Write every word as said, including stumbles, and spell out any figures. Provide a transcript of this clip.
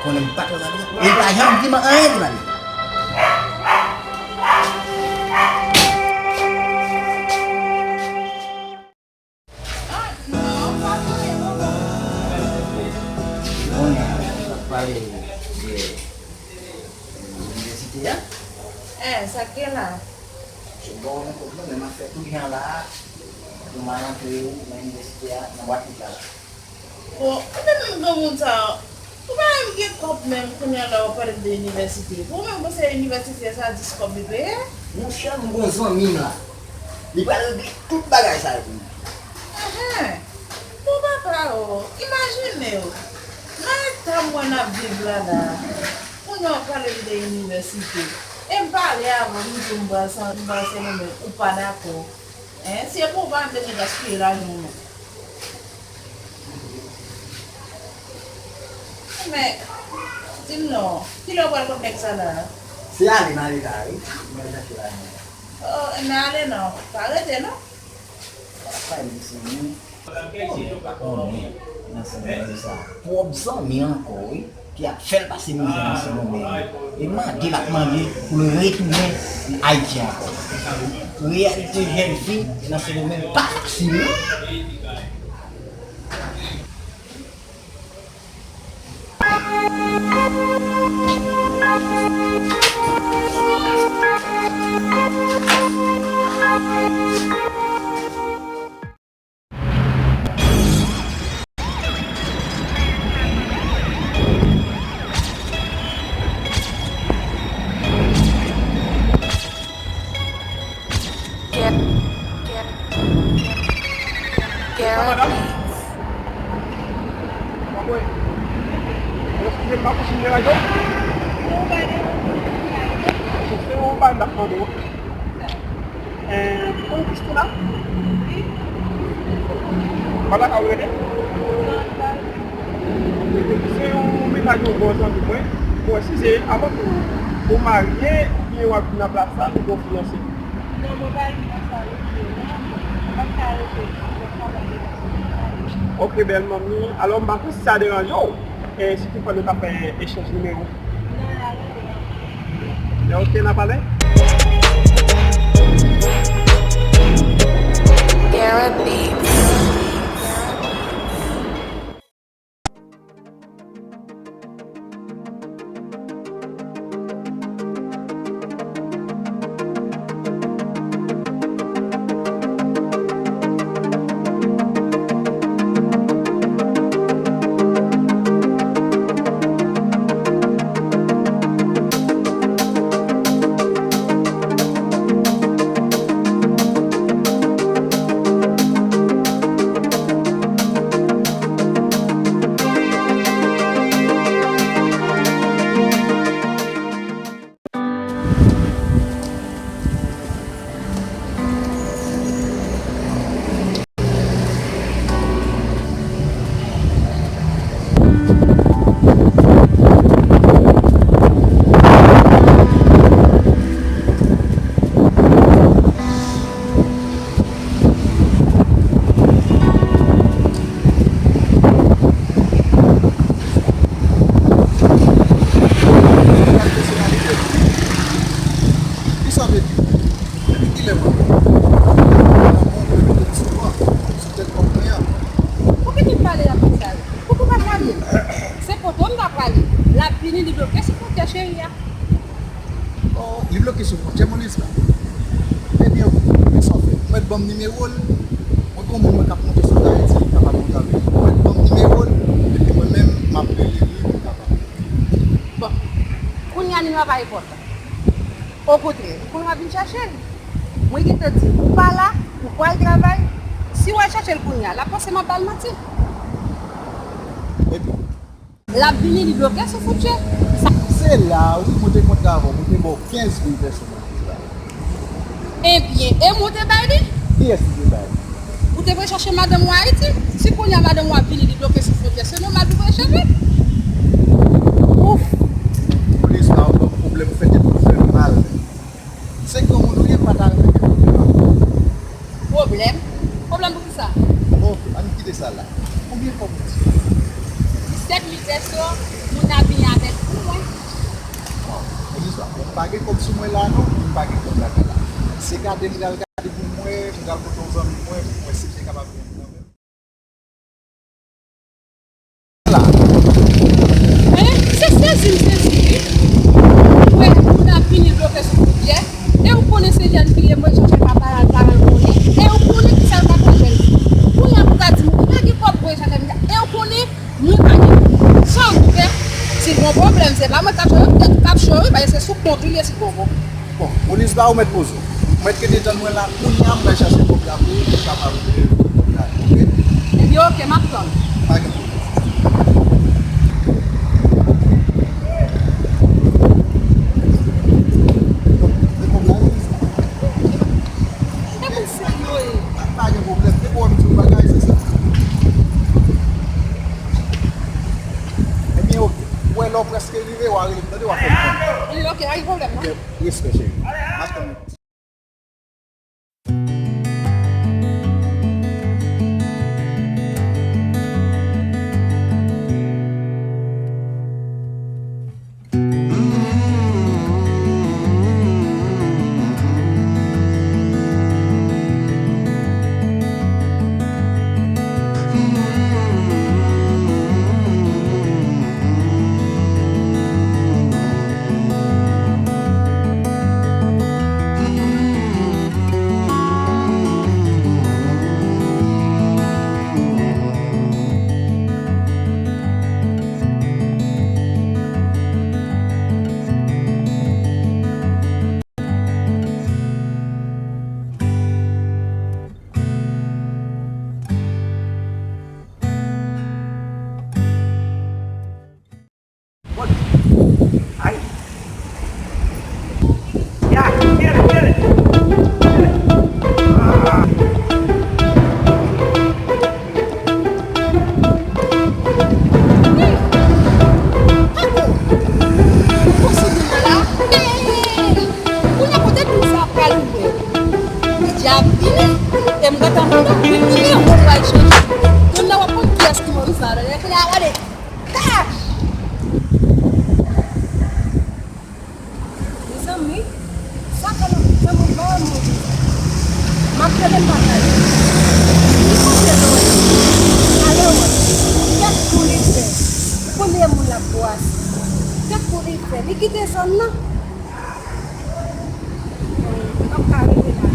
Konnen m pa twò mande. E l pa janm di m anyen pou l ale. Ah, non, pa pou anyen, non, non. Kounye a, n ap pale de inivèsite a. Eh, sa k gen la? Se bon, men kot mwen, men m ap fè tout jan la pou m al antre nan inivèsite a, nan bwat lit la la. Bon, ou menm menm granmoun sa, ou pa menm gen kòb menm, kounye a la w ap pale m de inivèsite. Bon, ou menm panse inivèsite sa jis kòb li peye? Monchè, m gon zanmi m la. Li pral regle tout bagay sa yo pou mwen. Enhen. Bon papa o, imajine w. Nan eta m wè n ap viv la la, kounye a w ap pale m de inivèsite. E m pale avè w, m di w m pral Sen, m pral Sendomeng, ou pa dakò. Hein, si e pou ou pa menm bezwen gaspiye lajan w non. Men, di m non, kilè w pral kot nèg sa la? Se ale m ale la wi. M pral chache lajan. Oh, men ale non, pa rete non. Apa mezanmi? Ou pa konnen nan Sendomeng sa. Pwòp zanmi ankò wi. Ki ap fè l pase mizè nan Sendomeng. E mande l ap mande pou l retounen Ayiti ankò. Reyalite jèn fi nan Sendomeng pa fasil non. Sa madanm? Anmwey. Eskize m, m pa konn si m deranje w. Se yon bagay m t ap mande w. Eh, ou konn Christina? Ou pa ta ka rele? Se yon mennaj yon bon zanmi mwen. Bon, eskize, avan tou, ou marye oubyen w ap vin nan plas la, ou gen fiyanse? Non, mwen pa vin nan sa, non. Mwen pa ka rete, mwen pa ka rete. Ok, bèl manmi. Alò, m pa konn si sa deranje w. E si toutfwa nou ka fè echanj nimewo? Lè ok, n a pale. Garrett Beats. Kisa w vle di? Depi kilè mwen menm? Mwen mete m souvan sou tèt kòb mwen an. Ou gentan pale avèk sa wi. Poukò w pa pale? Se poto m ta prale. L ap vini, li bloke sou fwontyè cheri a. Oh, li bloke sou fwontyè Molis la. Ebyen, men sa w fè. Ou mèt ban m nimewo l. Mwen gon moun mwen k ap monte sou Ayiti, m kapab monte avè l. Ou mèt ban m nimewo l, epi mwen menm, m ap rele li pou m kapab. Bon, kounye a nimewo a pa enpòtan. Okontrè, ou konn w ap vin chache l. Mwen gentan di w, ou pa la, ou pral travay. Si w al chache l kounye a, l ap panse m ap ba l manti. Epi? L ap vini, li bloke sou fwontyè. Sa. Se la, wi, mwen te kontre avè w, mwen te ba w kenz mil pèso nan prizon. Ebyen, e mwen te bay li? Kiyès li te bay? Ou te vle chache madanm ou Ayiti? Si kounye a madanm ou ap vini, li bloke sou fwontyè, se nòmal pou vle chache l. Ouf! Polis la, ou ban m pwoblèm, ou fè tèt mwen fè m mal. Se granmoun ou ye, m pa ta renmen gen pwoblèm avè w. Pwoblèm? Pwoblèm pou kisa? Bon, ann kite sa la. Konbyen kòb ou di? Disèt mil pèso, moun ap vini a M pa gen kòb sou mwen la non, m pa gen kòb lakay la. Se gade m pral gade pou mwen, m pral kote yon zanmi mwen pou mwen si m te kapab jwenn nan men. La. Hein? Se sezi m sezi wi. Ou wè moun ap vini bloke sou koutye. E ou konnen se jèn fi ye mwen chache pa paran paran konnen. E ou konnen ki sa l ka fè jèn fi. Kounye a pou ka di m ou pa gen kòb pou chache m. E ou konnen Mwen pa gen. Sa w fè? Si l gon pwoblèm, se pa mwen k ap cho yo, m tèt k ap cho wi, paske se sou kont ou l ye si l gon pwoblèm. Bon, polis ba ou mèt poze w. Ou mèt rete tann mwen la, kounye a m pral chache kòb la pou ou, pou w kapab rele kòb la, oke? Ebyen, oke, m ap tann. Pa gen pwoblèm. Donk, se kòb la, wi. E moun serye w ye. Pa, pa gen pwoblèm. Depi w wè m di w bagay, se sa. Ebyen, oke. Ou wè lè w prèske rive, w a rele m, tande, w a fè m konnen. Wi, oke, pa gen pwoblèm, non. Oke, respè, cheri. M ap tann ou. Ay! Ya, kite l, kite l! Kite l! Ah! Hey! Ako! Ou konsidere la? Hey! Kounye a kote douz sa pral ouvè? Bidye ap vini, e m gentan konnen wi, nimewo pral chanje. Kounye a w ap konn kiyès ki Moris la, lè klè a gade. Kach! Mezanmi, sa fè nan zanmi ba mwen. M ap rele m pa kay. Li kote l wè? Ale wè. Kèt kou li fè. Ou konnen moun l ap bwase. Kèt kou li fè. Li kite zòn nan. M p ap ka rete la.